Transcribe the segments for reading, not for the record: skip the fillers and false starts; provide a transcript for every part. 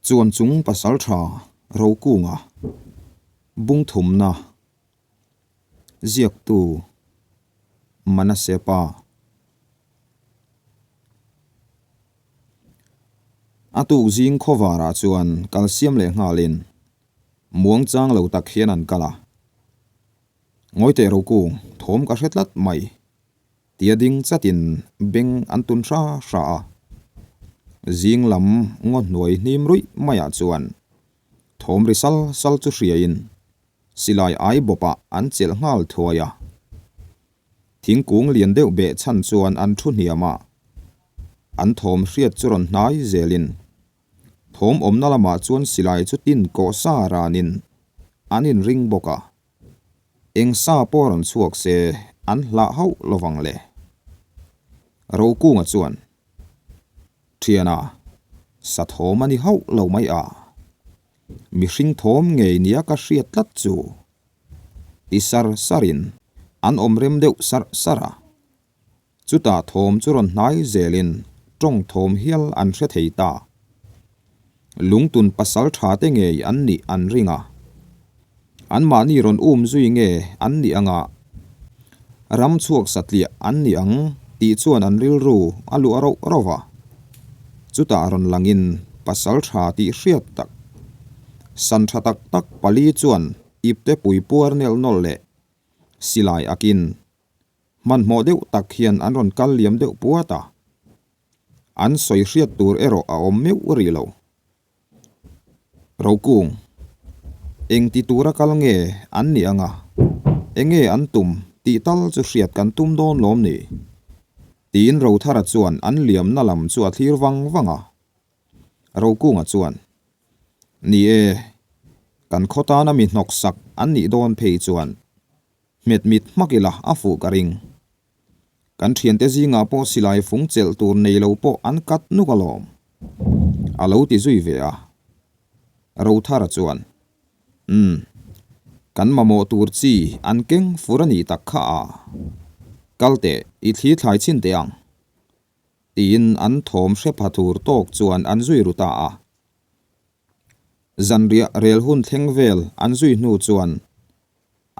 Chuan chung pasaltha Rokunga bungthumna ziaktu Manase pa. A tuk zing khawvarah chuan kal siam leh nghalin muang chang lo tak hian an kal a. Ngawi teh Rokung, thawm ka hre tlat mai. Tia ding chatin beng an tun hra hra a, zing lam ngaw hnuai hnim ruih maiah chuan thawm ri sal sal chu hriain silai ai bawpah an chelh nghal thuai a. Thingkung lian deuh beh chhan chuan an thu hniam a, an thawm hriat chu rawn hnai zelin thawm awmna lamah chuan silai chu tin kawh sa ranin an inring bawk a. Eng sa pawh rawn chhuak se an hlah hauh lovang le. Rokunga chuan, Thiana, sa thawm a ni hauh lo mai a. Mihring thawm ngei nia ka hriat tlat chu. Ti sar sarin an awm rem deuh sarh sarh a. Chutah thawm chu rawn hnai zelin tawng thawm hial an hre thei ta. Lungtun pasal tha te ngei an nih an ring a. Anmahni rawn um zui nge an nih anga ram chhuak satliah an nih ang tih chuan an rilru a luah rauh rauh va. Chutah rawn langin pasal tha tih hriat tak, san tha tak tak pali chuan ipte pui puar nelh nawlh leh silai akin Hmanhmawh deuh tak hian an rawn kal liam deuh puat a, an sawi hriat tur erawh a awm meuh rih lo. Rokung, eng ti tura kal nge an nih anga, enge an tum tih tal chu hriat kan tum dawn lawm ni? Tiin Rothara chuan an liamna lam chu a thlir vang vang a. Rokunga chuan, Ni e, kan khaw tana mi hnawksak an nih dawn phei chuan Hmet mit hmak ila a fuh ka ring. Kan thiante zingah pawh silai fung chelh tur nei lo pawh an kat nuk alawm. A lo ti zui ve a. Rothara chuan, Umm, kan mamawh tur chi an keng fur a nih tak kha a. Kal teh, i thli thlai chhin teh ang. Tiin an thawm hre pha tur tawk chuan an zui ru ta a. Zanriah rel hun thleng vel an zui hnu chuan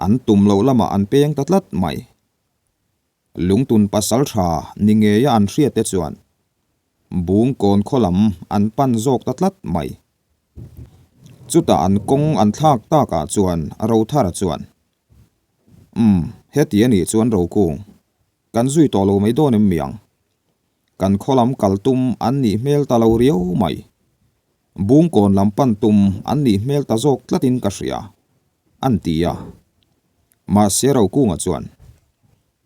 An tum loh lamah an peng ta tlat mai. Lungtun pasal tha ni ngeia an hriat te chuan bung kawn khaw lam an pan zawk ta tlat mai. Chutah an kawng an thlak takah chuan Rothara chuan, Umm, heti a nih chuan Rokung, kan zui tawh lo mai dawn em mi ang? Kan khaw lam kal tum an nih hmel ta lo riau mai. Bungkawn lam pan tum an nih hmel ta zawk tlatin ka hria, an ti a. Mahse Rokunga chuan,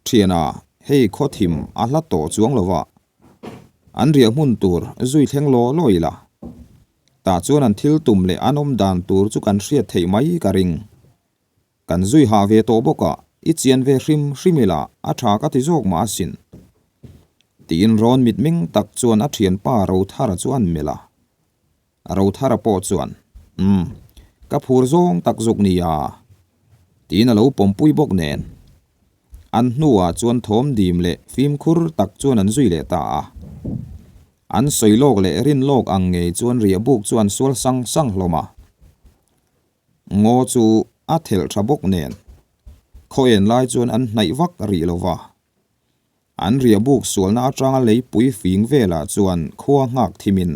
Thiana, hei khaw thim a hla tawh chuang lo va, an riah hmun tur zui thleng law law ila. Tah chuan an thil tum leh an awm dan tur chu kan hriat theih mai ka ring. Kan zui hah ve tawh bawk a, i chian ve hrim hrim ila a tha ka ti zawk mah asin. Tiin rawn mitmeng tak chuan a thianpa Rothara chu an melh a. Rothara pawh chuan, Umm, ka phur zawng tak zuk nia. Tiin a lo pawmpui bawk nen. An hnuah chuan thawm dim leh fimkhur tak chuan an zui leh ta a. An sawi lawk leh rin lawk ang ngei chuan riahbuk chu an sual sang sang hlawm a. Ngaw chu a thelh tha bawk nen khaw en lai chuan an hnaih vak rih lo va. An riah buk sualna atanga leipui fing velah chuan khua nghak thimin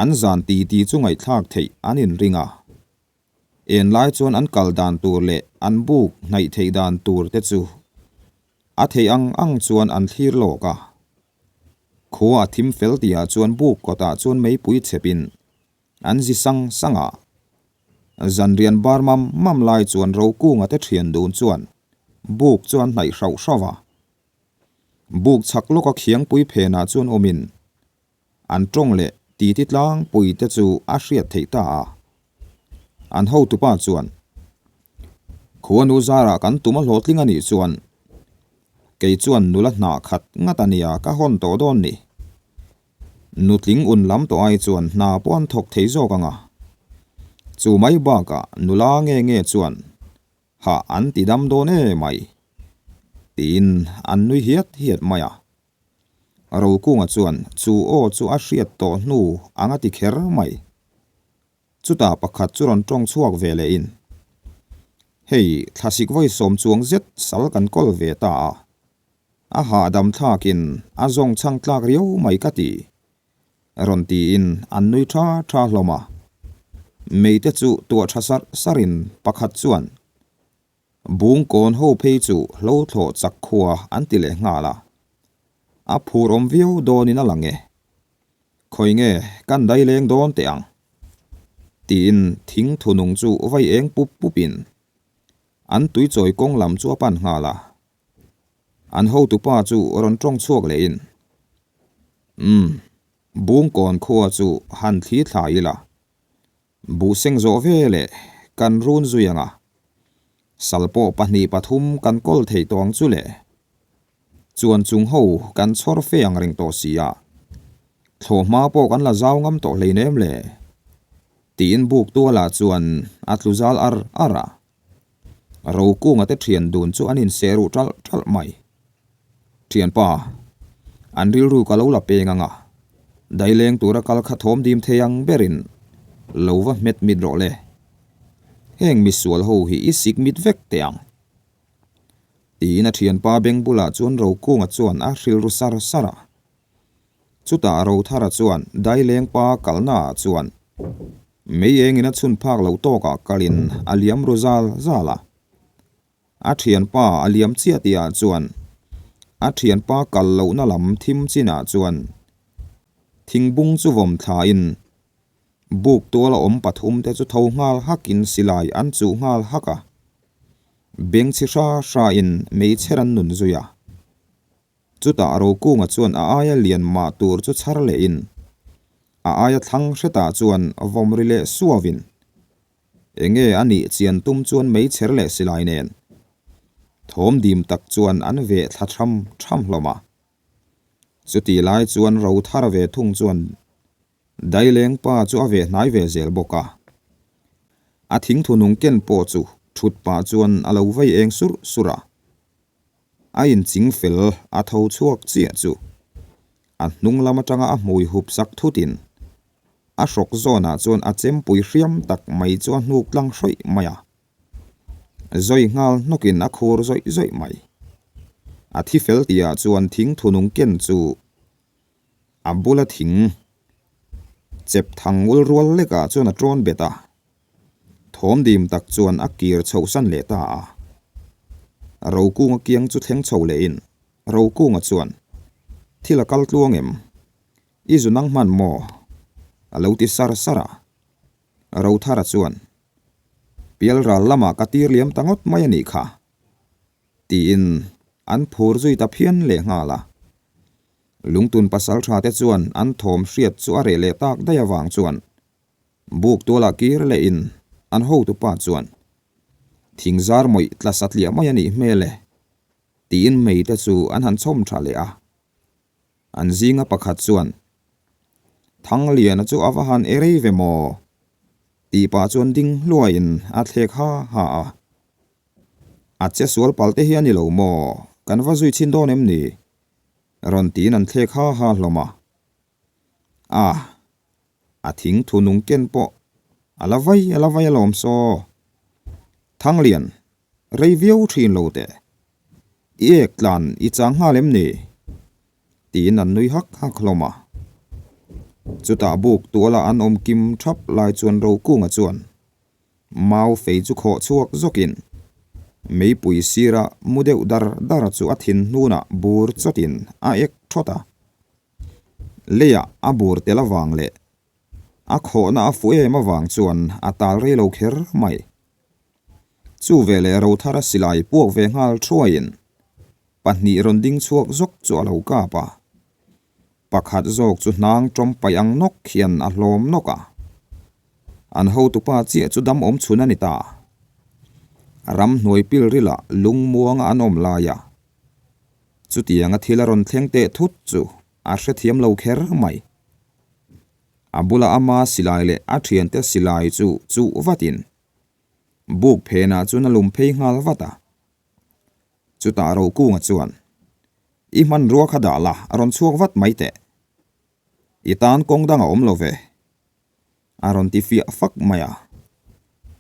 an zan ti ti chu ngaihthlak theih an inring a. En lai chuan an kal dan tur leh an buk hnaih theih dan tur te chu a theih ang ang chuan an thlir lawk a. Khua a thim fel tihah chuan buk kawtah chuan meipui chhepin An zi sang sang a. Zanrian bar mam mam lai chuan Rokunga te thian dun chuan buk chu an hnaih hrauh hrauh a. Buk chhak lawka khiangpui phenah chuan awmin an tawng leh titi tlangpui te chu a hriat theih ta a. An hotupa chuan, Khuanu zarah kan tum a hlawhtling a nih chuan kei chuan nula hnah khat ngat a nia ka hawn tawh dawn ni. Nutling un lam tawh ai chuan hna pawh an thawk thei zawk ang a. Chu mai bakah nula nge nge chuan hah an ti dam dawn e mai tiin an nui hiat hiat mai a. Rokunga chuan chu aw chu a hriat tawh hnu ang a ti kher mai. Chutah pakhat chu rawn tawng chhuak ve lehin, Hei, thlasik vawi sawm chuang zet sal kan kawl ve ta a, a hahdam thlakin a zawng chhang tlak riau mai ka ti, rawn tiin an nui tha tha hlawm a. Meite chu tuah tha sarh sarhin pakhat chuan Bungkawn ho phei chu hlo thlawh chak khua an ti leh nghal a, a phur awm viau dawnin a lang e. Khawi nge kan dai leng dawn teh ang? Tiin thing thunung chu vai eng pup pupin an tuichawi kawng lam chu a pan nghal a. An hotupa chu rawn tawng chhuak lehin, Umm, Bungkawn khua chu han thli thla ila, Buh seng zawh ve leh kan run zui ang a, sal pawh pahnih pathum kan kawl thei tawh ang chu le. Chuan chung ho kan chhawr fe ang reng tawh si a, thlawh hma pawh kan la zau ngam tawh hleinem le, tiin buk tualah chuan a tlu zal ar ar a. Rokunga te thian dun chu an inseh ruh ṭalh ṭalh mai. Thianpa, an rilru ka lo la peng ang a, daileng tura kal kha thawm dim thei ang berin lo va hmet mit rawh le. Heng misual ho hi i sik mit vek teh ang. Tiin a thianpa beng bulah chuan Rokunga chuan a hrilru sar sar a. Chutah Rothara chuan Dailengpa kalnaah chuan mei engin a chhun phak loh tawkah kalin a liam ru zal zal a. A thianpa a liam chiah tihah chuan a thianpa kal lohna lam thim chinah chuan thingbung chu vawm thlain buk tuala awm pathum te chu tho nghal hakin silai an chuh nghal hak a. Beng chhi hra hrain meichher an nun zui a. Chutah Rokunga chuan a aia lian mah tur chu chhar lehin a aia thlang hretah chuan vawm ri leh suavin enge a nih chian tum chuan meichher leh silai nen thawm dim tak chuan an veh thla tham tham hlawm a. Chutih lai chuan Rothar ve thung chuan Daileng pa chu a veh hnai ve zel bawk a. A thingthu nung ken pawh chu thut pah chuan a lo vei eng surh surh a. A inching fel a tho chhuak chiah chu a hnung lam atanga a hmui hup sak thutin a hrawk zawnah chuan a chempui hriam tak mai chu a hnuk tlang hrawih mai a. Zawi nghal hnawkin a khur zawih zawih mai. A thi fel tihah chuan thing thunung ken chu a bula thing chep thang ngul rual lekah chuan a tawn bet a. Thawm dim tak chuan a kir chhohsan leh ta a. Rokunga kiang chu thleng chho lehin Rokunga chuan, Thil a kal tluang em? I zu nang hman maw? A lo ti sar sar a. Rothara chuan, Pialral lamah ka tir liam ta ngawt mai a nih kha. Tiin an phur zui ta phian leh nghal a. Lungtun pasaltha te chuan an thawm hriat chu a reh leh tak daih avang chuan Buk tualah kir lehin an hotupa chuan, Thing zar mawih tla satliah mai a nih hmel e, tiin meite chu an han chhawm tha leh a. An zinga pakhat chuan, Thangliana chu a va han e rei ve maw? tih pah chuan ding hluaiin a thlek ha ha a. A che sual pal te hi a ni lo maw? Kan va zui chhin dawn em ni? rawn tiin an thlek ha ha hlawm a. A. A thing thu nung ken pawh a la vai a la vai alawm saw. Thanglian, rei viau thin lo teh. I ek tlan i chang nghal em ni? Tiin an nui hak hak hlawm a. Chutah buk tuala an awm kim thap lai chuan Rokunga chuan mau fei chu khawh chhuak zawkin meipui sira mu deuh dar dar chu a thin hnunah bur chawtin a ek thawt a. Leiah a bur tel avang leh a khawhna a fuh em avang chuan a tal rei lo kher mai. Chu veleh Rothara silai puak ve nghal thuaiin pahnih rawn ding chhuak zawk chu a lo kap a. Pakhat zawk chu hnang tawm paih ang nawk hian a hlawm nawk a. An hotupa chiah chu dam awm chhun a ni ta. Ramhnuai pilrilah lungmuanga an awm laia Chutianga thil a rawn thleng teh thut chu a hrethiam lo kher mai. A bula ama silai leh a thiante silai chu chuh vatin buk phenah chuan a lum phei nghal vat a. Chutah Rokunga chuan, I hmanrua kha dah la, a rawn chhuak vat mai teh. I tan kawng dang a awm lo ve. A rawn ti fiah fak mai a.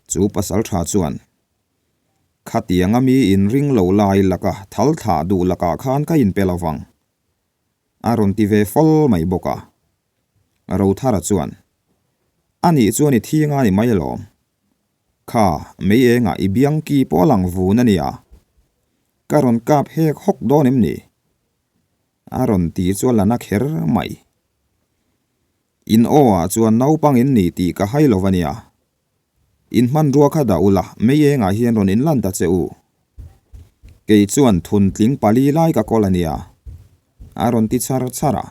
Chu pasaltha chuan, Khatianga mi inring lo lai laka thal thlah duh lakah khan ka inpe lo vang. A rawn ti ve fal mai bawk a. Rothara chuan, A nih chuan i thi nga ni mai alawm. Kha, mei engah i biang ki pawh a lang vun a nia. Ka rawn kap hek hawk dawn em ni? A rawn ti chu a la na kher mai. In aw ah chuan naupang in ni tih ka hai lo a nia. In hmanrua kha dah ula, mei engah hian rawn inlan ta che u. Kei chuan thuntling pali lai ka kawl a nia. A rawn ti char char a.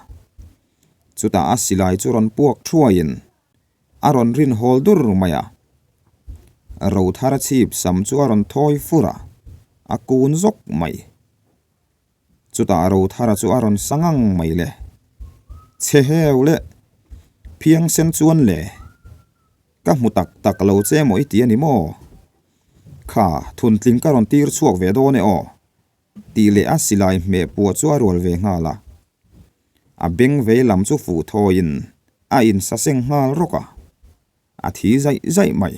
Chutah a silai chu rawn puak thuaiin a rawn rin hawl dur mai a. Rothar chhip sam chu a rawn thawi fur a, a kun zawk mai. Chutah Rothara chu a rawn sa ngang mai le. Chhe heu le, phiangsen chuan le. Ka hmu tak tak lo che maw i ti a ni maw? Kha, thuntling ka rawn tir chhuak ve dawn e aw, tih leh a silai hmeh puah chu a rual ve nghal a. A beng vei lam chu fuh thawiin a insaseng nghal rawk a, a thi zaih zaih mai.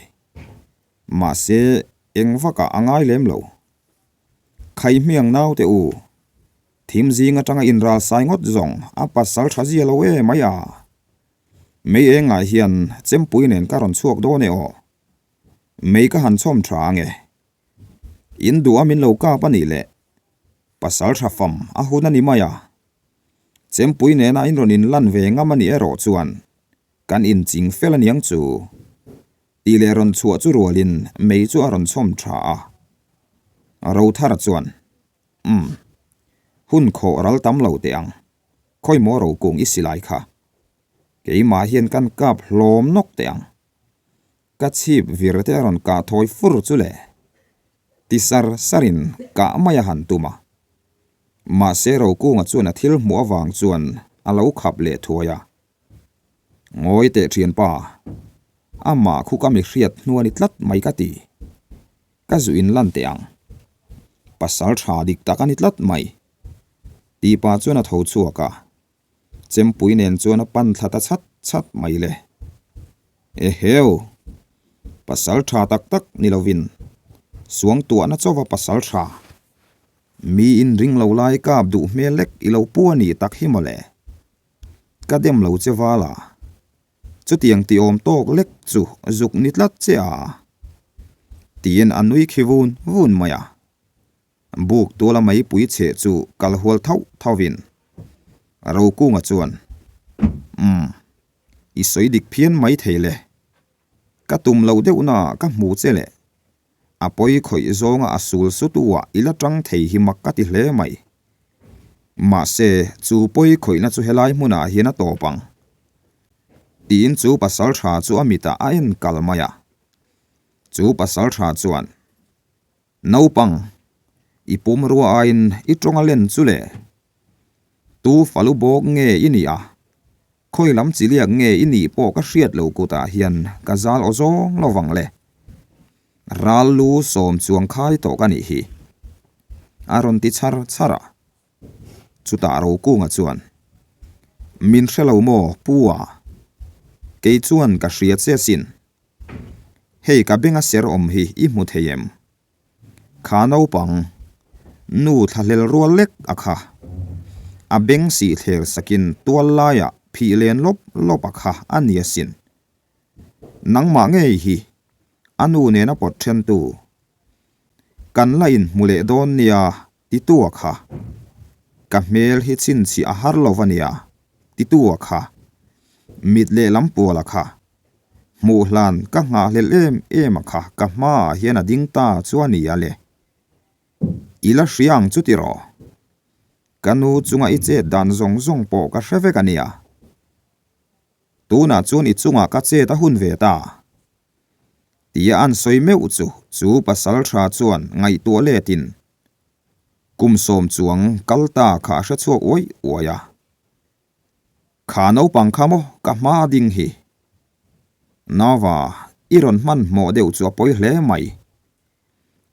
Mahse, eng vakah a ngai lem lo. Khaihmiang naute u, thim zing atanga inral sai ngawt zawng a pasal tha zia lo e mai a. Mei engah hian chempui nen ka rawn chhuak dawn e aw. Mei ka han chhawm tha ange. In duh a min lo kap a nih leh pasal tha fam a hun a ni mai a. Chempui nena in rawn inlan ve ngam a nih erawh chuan kan inching fel a niang chu. Tih leh rawn chhuah chu rualin mei chu a rawn chhawm tha a. Rothara chuan, Umm, hun khawh ral tam lo teh ang, khawi maw rokung i silai kha. Keimah hian kan kap hlawm nawk teh ang. Ka chhip vir te a rawn kah thawi fur chu le. Ti sar sarin kah mai a han tum a. Mahse Rokunga chuan a thil hmuh avang chuan a lo khap leh thuai a. Ngawi teh thianpa, amah khu ka mi hriat hnu a ni tlat mai ka ti. Ka zu in lan teh ang. Pasal tha dik tak a ni tlat mai. Tih pah chuan a tho chhuak a, chempui nen chuan a pan thla ta chhat chhat mai le. Eheu! Pasal tha tak tak ni lovin suangtuahna chauva pasal tha. Mi inring lo lai kap duh hmel lek i lo pu a nih tak hi mawle. Ka dem lo che val a, chutiang ti awm tawk lek chu zuk ni tlat che a, tiin a nui khi vun vun mai a. Buk tuala meipui cheh chu kal hual thauh thauhin Rokunga chuan, Umm, i sawi dik phian mai thei le, ka tum lo deuh na ka hmu che le, A pawi khawih zawnga a sul sutu-ah i la tang thei hi mak ka ti hle mai. Mahse, chu pawi khawihna chu helai hmunah hian a tawp ang. Tiin chu pasal tha chu a mitah a en kal mai a. Chu pasal tha chuan, Naupang, i pumrua aiin i tawng a len chu le. Tu falu bawk nge i nih a? Khawi lam chi liak nge i nih pawh ka hriat lo kutah hian ka zal aw zawng lo vang le. Ral lu sawm chuang khai tawh ka nih hi. A rawn ti chhar chhar a. Chutah Rokunga chuan, Min hre lo maw Pu a? Kei chuan ka hria che asin. Hei ka benga ser awm hi i hmu thei em? Kha naupang, nu thlahlel rual lek a kha. A beng sih thler sakin tual laiah phih len lawp lawp a kha a ni asin. Nangmah ngei hi a nu nena pawt thentu. Kan la inhmu leh dawn nia titu a kha. Ka hmel hi chhinchhiah a har lo va nia titu a kha. Mit lehlam pual a kha. Hmuh hlan ka nghahhlelh em em a kha ka hmaah hian a ding ta chu a ni a le. I la hria ang chu tiraw? Ka nu chunga i chet dan zawng zawng pawh ka hre vek a nia. Tunah chuan i chungah ka chet a hun ve ta. Tia an sawi meuh chu chu pasal tha chuan ngaihtuah letin kum sawm chuang kal ta kha a hre chhuak uai uai a. Kha naupang kha maw ka hma ding hi. Nava, i rawn hmanhmawh deuh chu a pawi hle mai.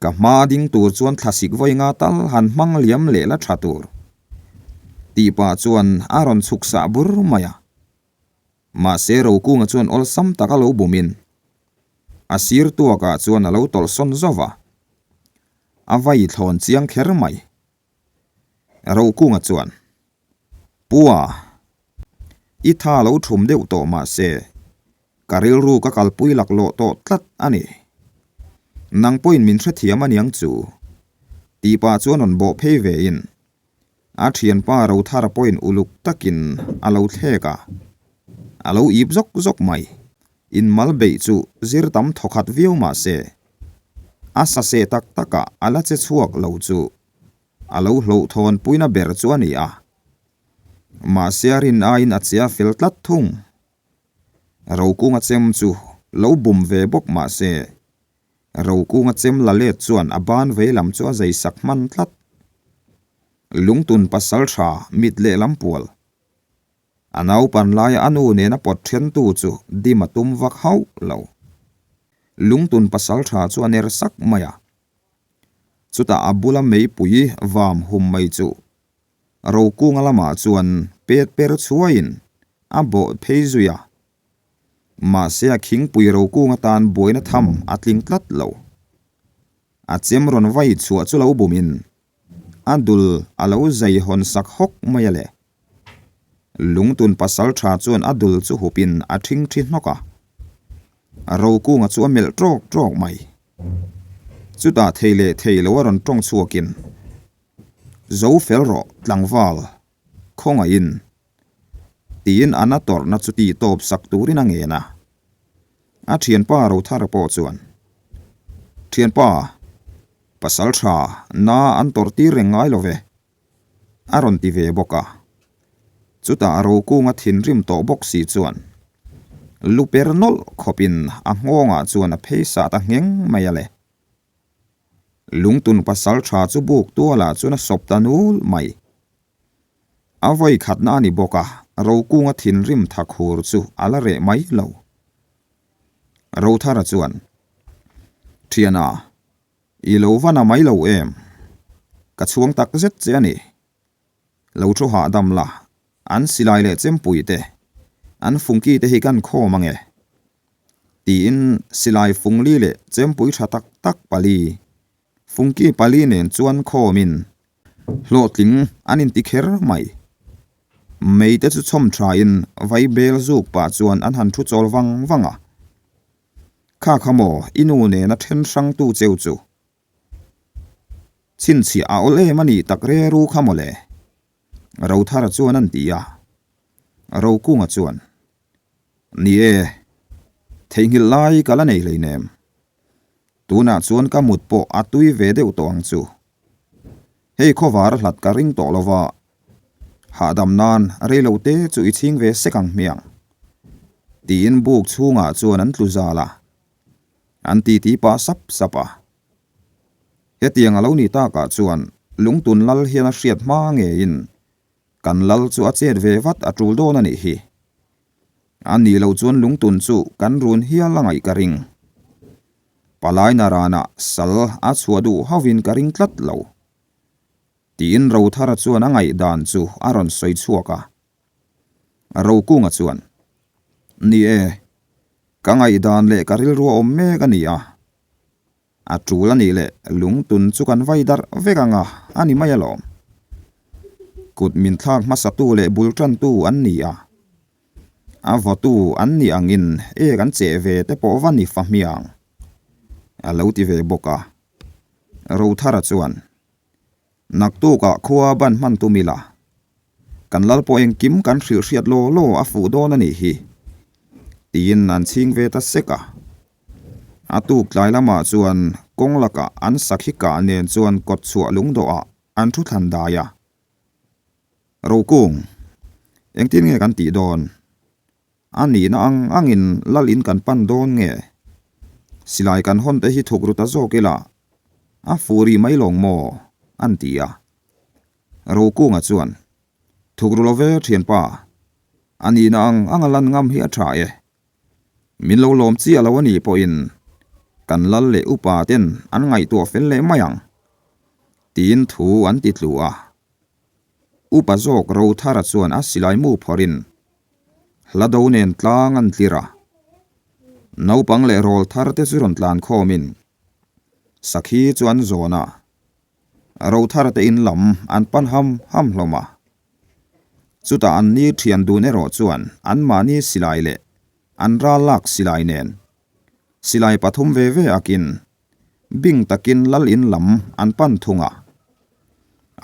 Ka hma ding tur chuan thlasik vawi nga tal han hmang liam leh la tha tur. Tih pah chuan a rawn chhuk sah bur mai a. Mahse Rokunga chuan awlsam tak a lo bumin a sir tuakah chuan a lo tawlhsawn zauh a, a vai thlawn chiang kher mai. Rokunga chuan, Pua, i tha lo thum deuh tawh mahse ka rilru ka kalpui laklawh tawh tlat a ni. Nang pawhin min hrethiam aniang chu, tih pah chuan rawn bawh phei vein A thianpa Rothara pawhin uluk takin a lo thlek a, a lo ip zawk zawk mai. Inmal beih chu zir tam thawkhat viau mah se, a saseh tak takah a la che chhuak lo chu a lo hlauhthawn puina ber chu a ni a. Mahse a rin aiin a che a fel tlat thung. Rokunga chem chu lo bum ve bawk mah se, Rokunga chem la let chuan a ban vei lam chu a zai sak hman tlat. Lungtun pasal tha mit lehlam pual. A naupan laia a nu nena pawt thentu chu dim a tum vak hauh lo. Lungtun pasal tha chu a ner sak mai a. Chutah a bula meipui vam hum mai chu Rokunga lamah chuan pet per chhuaiin a bawh phei zui a. Mahse a khingpui rokung atan buaina tham a tling tlat lo. A chem rawn vai chhuah chu lo bumin a dul a lo zai hawn sak hawk mai a le. Lungtun pasal tha chuan a dul chu hupin a thing thi hnawk a. Rokunga chu a melh tawk tawk mai. Chutah thei leh thei lo a rawn tawng chhuakin, Zo fel rawh tlangval, khawngaihin Tiin a na tawrhna chu tih tawp sak turin a ngen a. A thianpa Rothara pawh chuan, Thianpa, pasal tha na an tawrh tir reng ngai lo ve, a rawn ti ve bawk a. Chutah Rokunga thinrim tawh bawk si chuan lu per nawlh khawpin a nghawngah chuan a phei sah ta ngheng mai a le. Lungtun pasal tha chu buk tualah chuan a sawp ta nul mai. A vawi khatna a ni bawk a, Rokunga thinrim thakhur chu a la reh mai lo. Rothara chuan, Thiana, i lo va na mai lo em? Ka chhuang tak zet che a ni. Lo thu hahdam la, an silai leh chempui te, an fungki te hi kan khawm ange. Tiin silai fungli leh chempui tha tak tak pali Fungki pali nen chuan khawmin hlawhtling an inti kher mai. Mei te chu chhawm thain vai bel zuk pah chuan an han thu chawl vang vang a. Kha kha maw i nu nena then hrangtu cheu chu. Chhinchhiah a awl em a nih tak re ru kha maw le. Rothara chuan an ti a. Rokunga chuan, Ni e, theihnghilh lai ka la nei hleinem. Tunah chuan ka mut pawh a tui ve deuh tawh ang chu. Hei khawvar a hlat ka ring tawh lo va, hahdam nan reilo te chu i chhing ve sek ang hmiang. Tiin buk chhungah chuan an tlu zal a, an titi pah sap sap a. Hetiang a lo nih takah chuan Lungtun Lal hian a hriat hma ngeiin Kan lal chu a chet ve vat a tul dawn a nih hi. A nih loh chuan lungtun chu kan run hial a ngaih ka ring. Palai naranah sal a chhuah duh hauhin ka ring tlat lo. Tiin Rothara chuan a ngaihdan chu a rawn sawi chhuak a. Rokunga chuan, Ni e, ka ngaihdan leh ka rilru a awm mek a ni a. A tul a nih leh lungtun chu kan vai darh vek ang a, a ni mai alawm. Kut min thlak hmasatu leh bul tantu an ni a, a vawtu an nih angin ek an cheh ve te pawh va ni fa hmiang, a lo ti ve bawk a. Rothara chuan, Naktukah khua ban hman tum ila, kan lal pawh engkim kan hrilh hriat law law a fuh dawn a nih hi, tiin an chhing ve ta sek a. A tuk tlai lamah chuan kawng lakah an sakhi kah nen chuan kawt chhuah lungdawhah an thu thlan dai a. Rokung, engtin nge kan tih dawn? A nihna ang angin lal in kan pan dawn nge? Silai kan hawn te hi thuk ru ta zawk ila, a fuh rih mai lawng maw? an ti a. Rokunga chuan, Thuk ru lo ve thianpa, a nihna ang anga lan ngam hi a tha e. Min lo lawm chiah lo a nih pawhin kan lal leh upa ten an ngaihtuah fel leh mai ang, tiin thu an ti tlu a. Upa zawk Rothara chuan a silai mu phawrhin, Hla do nen tlang an tlir a. Naupang leh rawl thar te chu rawn tlan khawmin sakhi chu an zawn a, rothar te in lam an pan ham ham hlawm a. Chutah an ni thian dun erawh chuan anmahni silai leh an ral lak silai nen silai pathum ve ve akin bing takin lal in lam an pan thung a.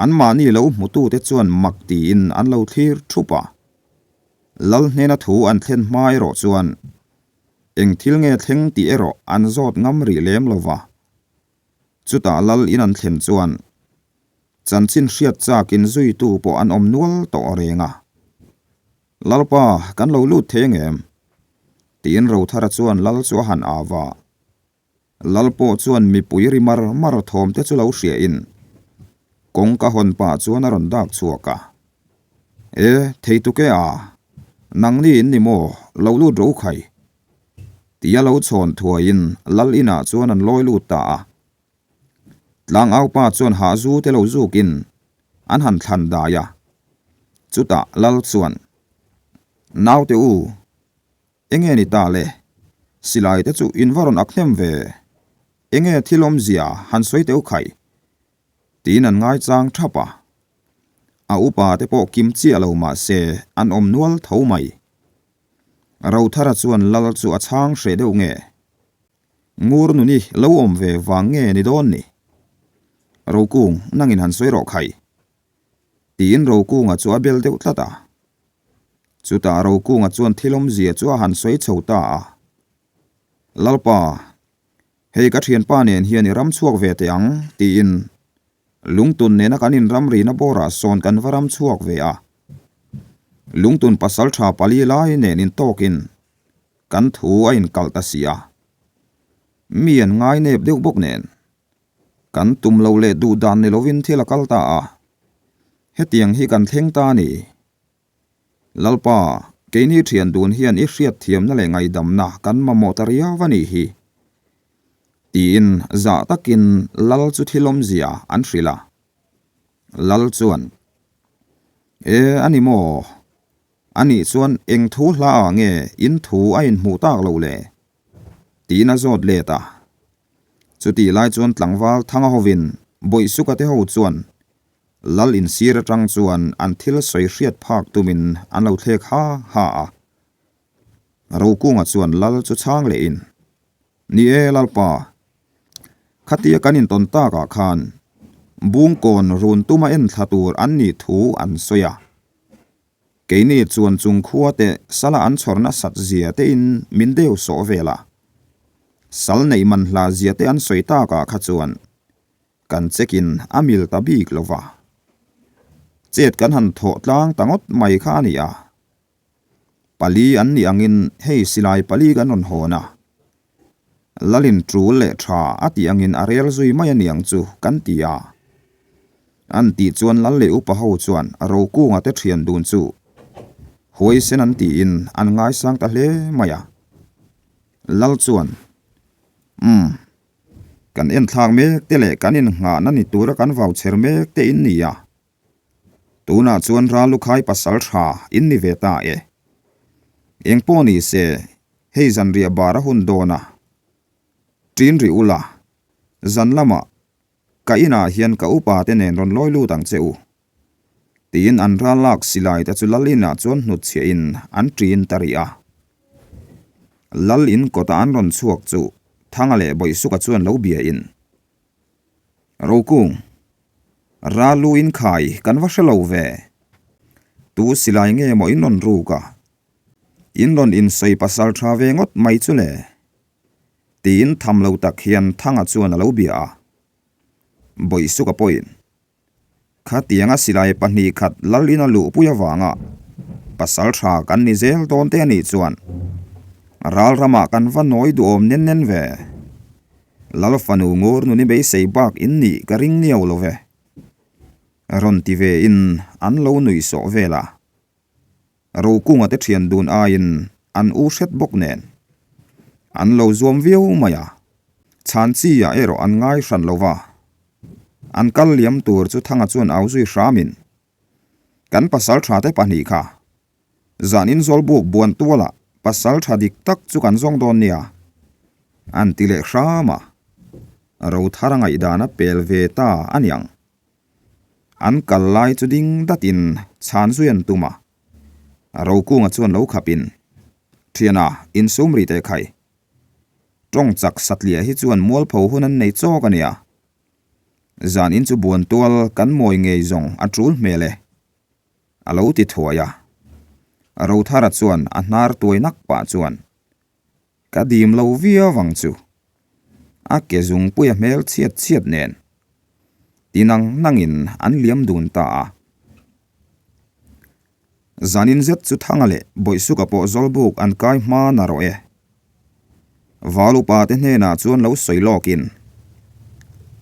Anmahni lo hmutute chuan mak tiin an lo thlir thup a. Lal hnena thu an thlen hma erawh chuan eng thil nge thleng tih erawh an zawt ngam rih lem lo va. Chutah lal in an thlen chuan chanchin hriat chakin zuitu pawh an awm nual tawh reng a. Lalpa, kan lo lut thei angem? tiin Rothara chuan lal chu a han au va. Lal pawh chuan mipui ri mar mar thawm te chu lo hria in kawngka hawn pah chuan a rawn dak chhuak a. E, thei tuke a, nangni in ni maw, lo lut ro khai. Tia lo chhawn thuai in lal inah chuan an lawi lut ta a. Tlangau pa chuan hahzu te lo zuk in an han thlan dai a. Chutah lal chuan, Naute u, Enge ni ta le? Silai te chu in va rawn ak hnem ve. Enge thil awmzia han sawi teuh khai? Tiin an ngaichang thap a. A upa te pawh kim chiah lo mah se an awm nual tho mai. Rothara chuan lal chu a chhang hreh deuh nge? Ngur nuni lo awm ve vang nge ni dawn ni? Rokung, nangin han sawi rawh khai. Tiin Rokunga chu a bel deuh tlat a. Chutah Rokunga chuan thil awmzia chu a han sawi chho ta a. Lalpa, hei ka thianpa nen hian i ram chhuak ve teh ang, tiin Lungtun nena kan inramrina bawrah sawn kan va ram chhuak ve a. Lungtun pasaltha pali lai nen intawkin kan thu a inkalh ta si a. Mi an ngainep deuh bawk nen. Kan tum lo leh duh dan ni lovin thil a kal ta a, hetiang hi kan thleng ta a ni. Lalpa, keini thian dun hian i hriatthiamna leh ngaihdamna kan mamawh ta riau a nih hi. Tiin zah takin Lal chu thil awmzia an hrilh a. Lal chuan, E, a ni maw? A nih chuan eng thu hla ah nge in thu a inhmuh tak loh le? Tiin a zawt let a. Chutih lai chuan tlangval Thanga hovin Bawihsuka te ho chuan Lal insir atang chuan an thil sawi hriat phak tumin an lo thlek ha ha a. Rokunga chuan Lal chu chhang lehin, Ni e Lalpa, khatia kan intawn takah khan Bungkawn run tuma enthla tur an nih thu an sawi a. Keini chuan chung khua te sala an chhawr nasat zia te in min deu sawh vel a. Sal neih man hla zia te an sawi tak ah kha chuan kan check in a mil ta bik lo va. Chet kan han thawh tlang ta ngawt mai kha a ni a. Pali an nih angin hei silai pali kan rawn hawn a. Lalin tul leh tha a tih angin a rel zui mai aniang chu kan ti a. An tih chuan Lal leh upa ho chuan Rokunga te thian dun chu huaisen an tiin an ngaisang ta hle mai a. Lal chuan, Umm, kan enthlak mek te leh kan innghahna ni tura kan vau chher mek te in ni a. Tunah chuan Ralukhai pasal tha in ni ve ta e. Eng pawh ni se, hei zanriah bar a hun dawn a. Ṭin rih ula, zan lamah ka inah hian ka upa te nen rawn lawi lut ang che u. Tiin an ral lak silai te chu lal inah chuan hnutchhiah in an ṭin ta rih a. Lal in kawta an rawn chhuak chu Thanga leh Bawihsuka chuan lo bia in, Rokung, Ralu in khai kan va hre lo ve. Tu silai nge maw in rawn ruk a? In rawn insawi pasal tha ve ngawt mai chu le? Tiin tham lo tak hian Thanga chuan a lo bia a. Bawihsuka pawhin Khatianga silai pahnih khat Lalina luhpui avanga pasal tha kan ni zel dawn te a nih chuan ral ramah kan va nawi duhawm nen nen ve. Lal fanu ngur nuni beisei bak in nih ka ring niau lo ve. Rawn ti ve in an lo nuih sawh vel a. Rokunga te thian dun aiin an u hret bawk nen an lo zuam viau mai a, chhan chi ah erawh an ngai hran lo va. An kal liam tur chu Thanga chuan au zui hramin, Kan pasal tha te pahnih kha. Zanin Zawlbuk buan tualah pasal tha dik tak chu kan zawng dawn nia, an ti leh hram a. Rothara ngaihdan a pel ve ta a niang. An kal lai chu ding datin chhan zui an tum a. Rokunga chuan lo khapin, Thiana, insum ri teh khai. Tawng chak satliah hi chuan mualpho hun an nei chawk a nia. Zanin chu buan tual kan mawi ngei zawng a tul hmel e. A lo ti thuai a. Rothara chuan a hnar tuai nak pah chuan, Ka dim lo viau ang chu. A ke zungpui a hmel chhiat chhiat nen. Ti nang nangin an liam dun ta a. Zanin zet chu Thanga leh Bawihsuka pawh Zawlbuk an kai hma na rawh e. Val upa te hnenah chuan lo sawi lawkin,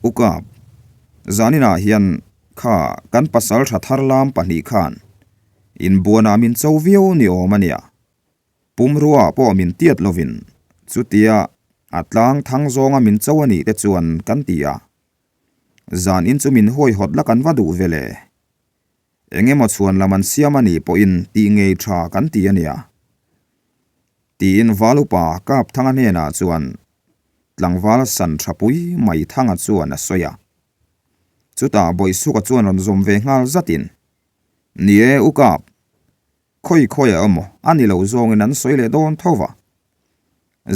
U Kap, zaninah hian kha kan pasal tha thar lam pahnih khan inbuanah min cho viau ni awm a nia. Pumrua pawh min tiat lovin chutia a tlang thang zawnga min cho a nih te chuan kan ti a. Zanin chu min hawihawt la kan va duh ve le. Eng emaw chhuan lam an siam a nih pawhin tih ngei tha kan ti a nia. Tiin Val upa Kapthanga hnenah chuan tlangval san tha pui mai Thanga chuan a sawi a. Chutah Bawihsuka chuan rawn zawm ve nghal zatin, Ni e u Kap, khawi khawiah emaw a ni lo zawngin an sawi leh dawn tho va.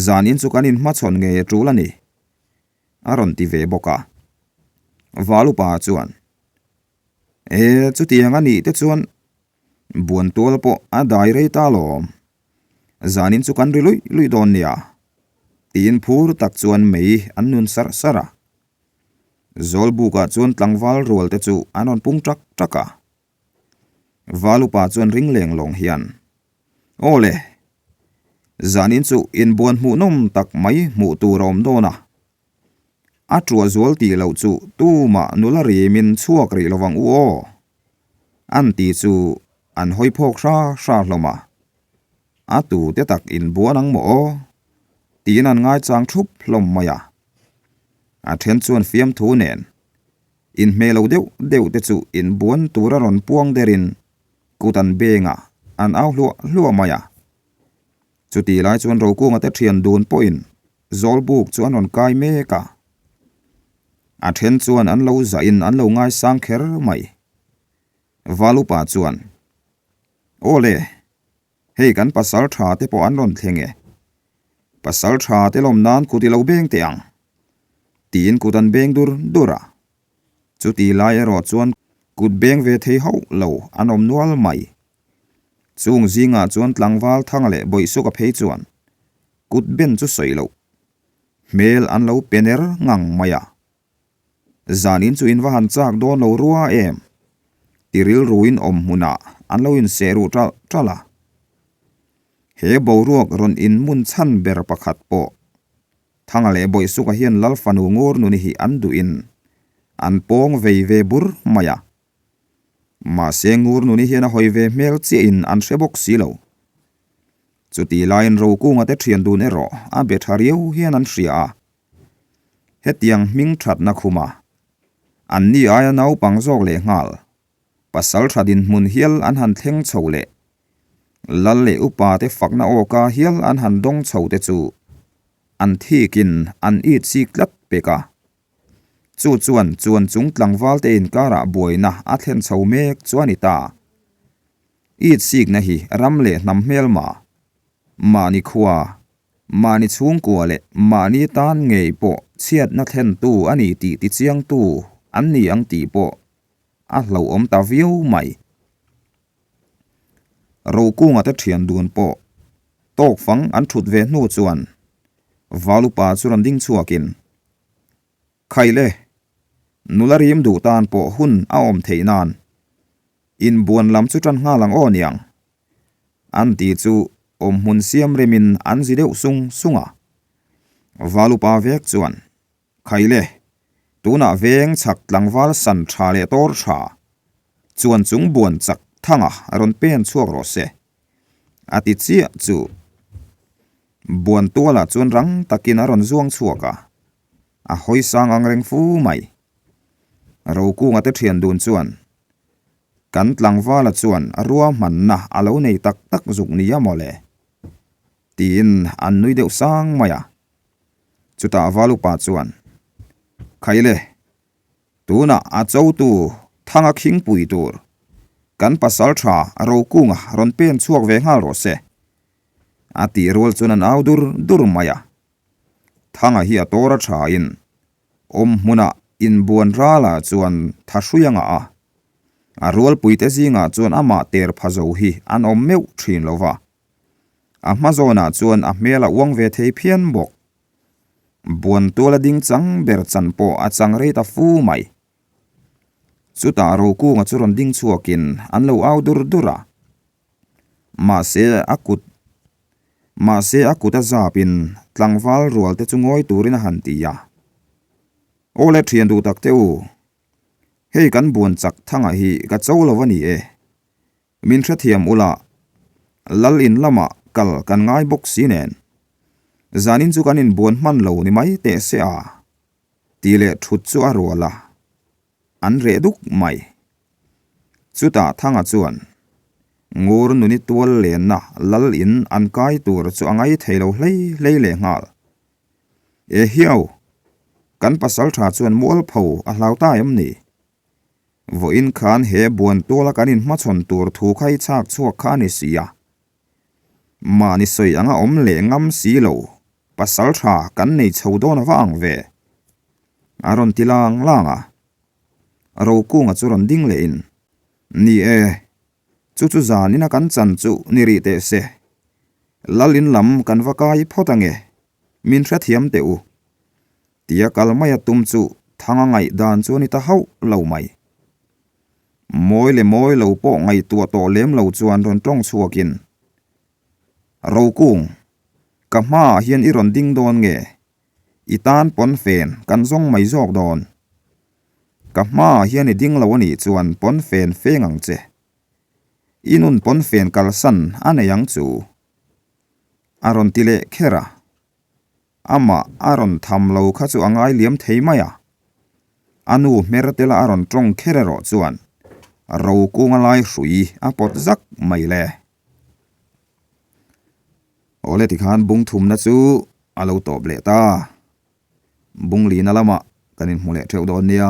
Zanin chu kan inhmachhawn ngei a tul a ni, a rawn ti ve bawk a. Val upa chuan, E, chutiang a nih te chuan Buantual pawh a dai rei ta alawm. Zanin chu kan ri luih luih dawn nia, tiin phur tak chuan mei an nun sarh sarh a. Zawlbukah chuan tlangval rual te chu an rawn pung ṭak ṭak a. Valupa chuan ring leng lawng hian, Aw le, zanin chu inbuan hmuhnawm tak mai hmuh tur a awm dawn a. A ṭuah zual tih loh chu tumah nula rimin chhuak rih lovang u aw. An ti chu an hawi phawk hra hra hlawm a. A tute tak inbuan ang maw aw? Tiin an ngaichang thup hlawm mai a. A then chuan fiamthu nen inhmeh lo deuh deuh te chu inbuan tura rawn puang derin kut an beng a, an au hluah hluah mai a. Chutih lai chuan Rokunga te thian dun pawhin Zawlbuk chu an rawn kai mek a. A then chuan an lo zahin an lo ngaisang kher mai. Valupa chuan, Aw le, hei kan pasal tha te pawh an rawn thleng e. Pasal tha te lawm nan kut i lo beng teh ang, tiin kut an beng dur dur a. Chutih lai erawh chuan kut beng ve thei hauh lo an awm nual mai. Chung zingah chuan tlangval Thanga leh Bawihsuka phei chuan kut ben chu sawi loh hmel an lo pe ner ngang mai a. Zanin chu in va han chak dawn lo rua em? Ti rilruin awm hmunah an lo inseh ruh ṭalh ṭalh a. He boruak rawn inmun chhan ber pakhat pawh Thanga leh Bawihsuka hian Lal fanu Ngurnuni hi an duhin an pawng vei ve bur mai a. Mahse Ngurnuni hian a hawi ve hmel chiahin an hre bawk si lo. Chutih laiin Rokunga te thian dun erawh a be tha riau hian an hria a. Hetiang hming thatna khuma an ni aia naupang zawk leh nghal pasal tha dinhmun hial an han thleng chho leh Lal leh upa te fakna awka hial an han dawng chho te chu an thikin an it chik tlat pek a. Chu chuan chuan chung tlangval te inkarah buaina a thlen chho mek chu a ni ta. It sikna hi ram leh hnam hmelma, mahni khua, mahni chhungkua leh mahni tan ngei pawh chhiatna thlentu a ni tih tichiangtu an ni ang tih pawh a hlauhawm ta viau mai. Rokunga te thian dun pawh tawk fang an thut ve hnu chuan Valupa chu rawn ding chhuakin, Khaile, nula rim duh tan pawh hun a awm theih nan inbuan lam chu tan nghal ang aw niang, an ti chu awmhmun siam remin an zi deuh sung sung a. Valupa vek chuan, Khaile, tunah veng chhak tlangval san tha leh tawr tha chuan chung buan chak thanga rawn pen chhuak rawh se, A ti chiah chu buan tualah chuan rang takin a rawn zuang chhuak a, a hawi sang ang reng fu mai. Rokunga te thian dun chuan, Kan tlangvala chuan ruahmanna a lo nei tak tak zuk nia maw le? Tiin an nui deuh sang mai a. Chutah Valupa chuan, Khaile, tunah a chotu Thanga khingpui tur kan pasaltha Rokunga rawn pen chhuak ve nghal rawh se, a tih rual chuan an au dur dur mai a. Thanga hi a tawr a thain awm hmunah inbuan ralah chuan tha hrui a ngah a, a rualpuite zingah chuan amah ter pha zo hi an awm meuh thin lo va. A hma zawnah chuan a hmel a uang ve thei phian bawk. Buan tuala ding chang ber chan pawh a chang rei ta fu mai. Chutah Rokunga chu rawn ding chhuakin an lo au dur dur a. Mahse a kut Mahse a kut a zapin tlangval rual te chu ngawi turin a han ti a. Aw le thian duh tak te u, hei kan buan chak thangah hi ka cho lo a ni e. Min hrethiam ula, lal in lamah kal kan ngai bawk si nen. Zanin chu kan inbuan hman lo ni mai teh se a, tih leh thut chu a rual a. An reh duk mai. Chutah Thanga chuan Ngur nuni tual lenna lal in an kai tur chu a ngai thei lo hlei hlei leh nghal. E hiau! Kan pasal tha chuan mualpho a hlau ta em ni? Vawiin khan he buan tuala kan inhmachhawn tur thu kha i chhak chhuak kha a ni si a. Mahni sawi anga awm leh ngam si lo, pasal tha kan nei chho dawn ava ang ve. A rawn ti lang lang a. Rokunga chu rawn ding leh in, Ni e, chu chu zanin a kan chan chu ni rih teh se. Lal in lam kan va kai phawt ange, min hrethiam teh u. Tia kal mai a tum chu Thanga ngaihdan chu a ni ta hauh lo mai. Mawi leh mawi lo pawh ngaihtuah tawh lem lo chuan rawn tawng chhuakin, Rokung, ka hmaah hian i rawn ding dawn nge? I tan pawnfen kan zawng mai zawk dawn. Ka hmaah hian i ding lo a nih chuan pawnfen feng ang che. I nun pawnfen kalsan a nei ang chu. A rawn ti leh kher a. Amah a rawn tham lo kha chu a ngai liam thei mai a. A nu hmer tela a rawn tawng kher erawh chuan Rokunga lai hrui a pawt zak mai le. Awle tikhan bung thumna chu a lo tawp leh ta. Bunglina lamah kan inhmu leh theuh dawn nia.